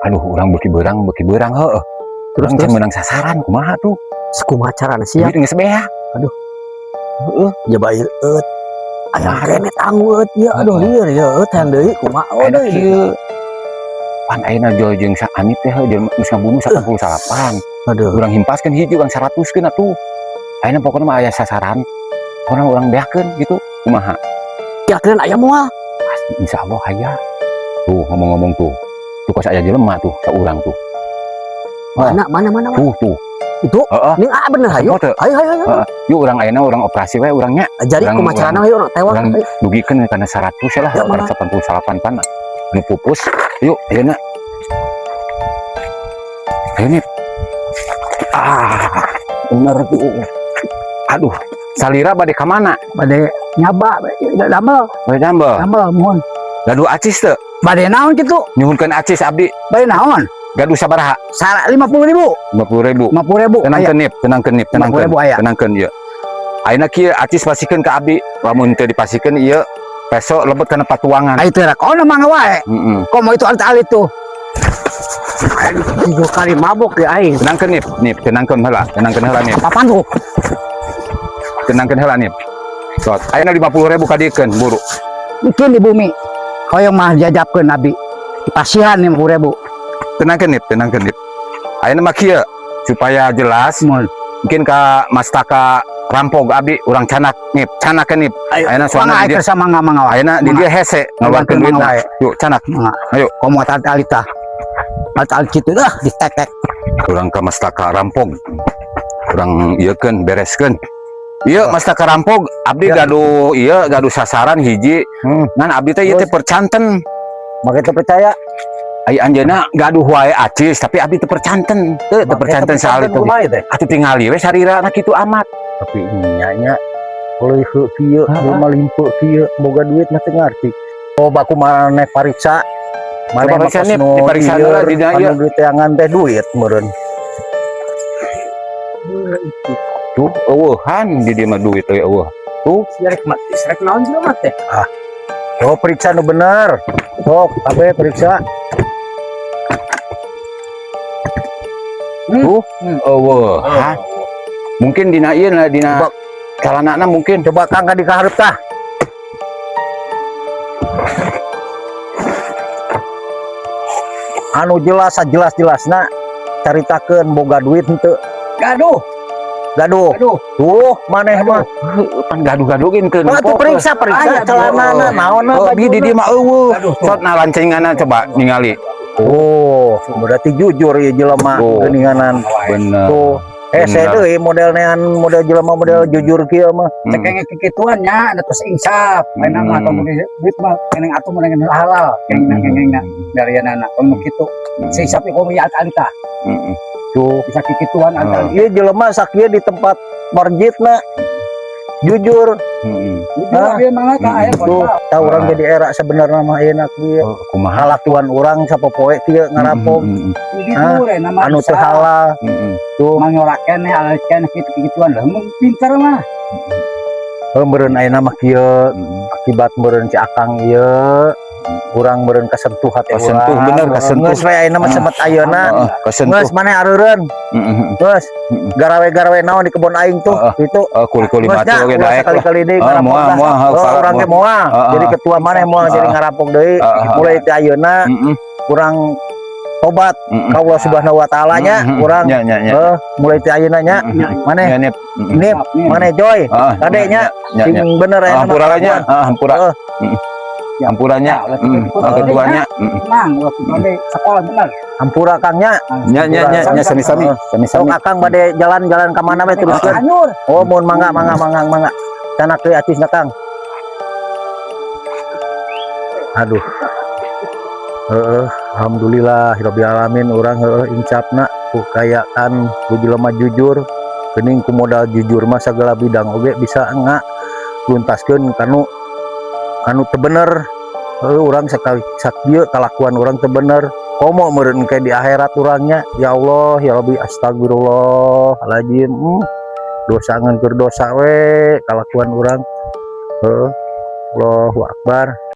Aduh, urang beuki beurang heueuh. Terus Urang can terus meunang sasaran kumaha tuh? Kumaha carana sia? Duit geus beak. Aduh. Heeh. Ya bae eut. Aya Kumaha? Keneh tangguh ya, aduh, lieur ya eut hayang deui kumaha Ayeuna deui. Kieu. Pan ayeuna Joy jeung sa Anip teh heuh geus ngabunuh 88. Aduh. Urang himpaskeun hiji, urang 100keun atuh. Ayeuna pokona mah aya sasaran. Pokona urang beakeun gitu. Kumaha? Yakin aya moal? Pasti insyaallah aya. Tuh, ngomong-ngomong tuh. Tuh kos aya jelema tuh saurang tuh. Oh. Mana, mana, mana, mana? Tuh tuh. Itu Heeh. ning ah bener, hayu. Oh, teu. Hayu, hayu, hayu. Heeh. Yuk, urang ayeuna urang operasi we urang nya. Jadi kumaha carana hayu urang tewak. Urang dugikeun kana 100 lah, Ya, mana? 88 pan. Anu pupus. Yuk, ayeuna. Ayo nih. Ah, bener tuh. Aduh, salira bade ka mana? Bade nyaba damel. Bade damel. Damel, mohon. Gaduh acis teu? Bade naon kitu? Nyuhunkeun acis abdi. Bade naon? Gaduh sabaraha? Sara 50.000. 50.000. 50.000 aya. Tenangkeun nip, tenangkeun nip, tenangkeun. 50.000 aya. Tenangkeun ieu. Ayeuna kieu, acis pasikeun ka abdi. Lamun teu dipasikeun ieu peso lebet kana patuangan. Ayo teh kono mangga wae. Heeh. Komo itu alit-alit tuh. Tiga kali mabok ya aing. Tenangkeun nip, nip, tenangkeun heula, tenangkeun heula nip. Apaan tuh? Tenangkeun heula nip. Sot, ayeuna 50.000 kadiekeun buru. Mungkin di bumi. Hoyong mah jajapkeun nabi. Dipasihan 50.000. Tenangkeun nip, tenangkeun nip. Ayeuna mah kieu supaya jelas, Mohon. Mungkin ka mastaka rampok abdi urang canak nip, canakeun nip. Ayeuna soalna Mangga di dieu kersa mangga mangga wae. Ayeuna di dieu hese ngaluarkeun Mangga duitna. wae. Yuk, canak. Mangga. Ayo. Komo alit-alit tah. Alit-alit kitu dah ditek-tek. Urang ka mastaka rampok. Urang ieukeun, bereskeun. Ieu mastaka rampok, abdi gaduh ieu, gaduh sasaran hiji. Ngan abdi teh ieu teh percanten. Make teu percaya. Ai anjeunna gaduh wae acis, tapi abdi teu percanten. Teu teu percanten saalit teh. Kumaha teh? Atuh tingali we sarira na kitu amat. Tapi nya nya leuh kieu, jelema limpe kieu, boga duit mah teu ngarti. Coba kumaha maneh pariksa. Maneh Coba mah periksa kos nih, nu diperiksa lieur, heula dina ieu. Anu diteangan teh duit meureun. Tuh eueuhan di dieu mah duit euy eueuh. Tuh. Rek mati, rek naon jelema teh? Oh, periksa nu bener. Sok, kabeh periksa. Tuh eueuhan. Mungkin dina ieu na dina Coba. Calanana mungkin. Coba Kang ka di kahareup tah. Anu jelas jelas-jelasna caritakeun boga duit henteu. Gaduh, Gaduh. gaduh. Tuh, maneh mah. Heueuh, pan gaduh-gaduhin teu Mah tuh periksa, periksa Aya, celanana naonna Oh, di bajuna. di dieu mah eueuh. Gaduh, tuh. Sot na lancenganna coba ningali. Oh, berarti jujur ya jelema Oh. geuninganan. Bener. Tuh. Eh, saya Bener. Deui model nean model jelema model jujur kieu mah. Cek kikituan nya, ada terus insaf. Ayeuna mah tong duit mah keneng atuh mah halal. Kenging kenging dari anak tong kitu. Seinsaf komo ya alit tah. Tuh. Bisa kikituan alit. Ieu jelema sakieu di tempat masjidna jujur. Jujur ieu mah tah aya Tuh, tah urang Ah. jadi era sebenarnya mah enak kieu. Oh, kumaha? Kalakuan urang sapopoe kieu ngarampok Jujur ya nama anu teu halal. Tuh, Mangorak keneh alit keneh kitu kikituan lah mun pinter mah. Heuh, meureun ayeuna mah kieu akibat meureun si Akang ieu urang meureun kasentuh hate Kasentuh, urang. Bener, kasentuh. Geus we ayeuna mah Ah. semet ayeuna. Heeh, kasentuh. Geus maneh areureun. Geus garawe-garawe naon di kebon aing tuh itu. Kuli-kuli Geus mati nya oge ulah daek lah. sekali-kali deui Ah, ngarampok moal, lah. moal, Oh, parah, urang teh moal. moal. Jadi ketua maneh moal jadi ngarampok deui. Mulai ti ayeuna urang tobat ka Allah Subhanahu wa taala nya urang. Nya nya nya. Heuh, mulai ti ayeuna nya maneh Nya nip. Nip, maneh Joy. Kade nya Nya sing nya. Bener Ah, ayeuna mah hampura lah nya. kelakuan. Ah, hampura. Heeh. Hampura nya. Ya, ulah kitu. Ah, keduanya. Tenang, ulah kitu sekolah bener. Hampura Kang nya. Nya nya nya nya, sami-sami. Heeh. Sami-sami. Sok Akang bade jalan-jalan ka mana we teruskeun. Anyur. Oh, mun mangga mangga mangga mangga. Canak deui acisna Kang. Aduh. Heeh, alhamdulillah rabbil alamin urang heueuh insafna ku kayaan ku jelema jujur. Geuning ku modal jujur mah sagala bidang oge bisa nga luntaskeun kanu anu teu bener. Heueuh, urang sakali sakieu kalakuan urang teu bener. Komo meureun ke di akhirat urangnya. Ya Allah, ya Rabbi, astagfirullahaladzim. Dosa ngan keur dosa we kalakuan urang. Heueuh. Allahu akbar.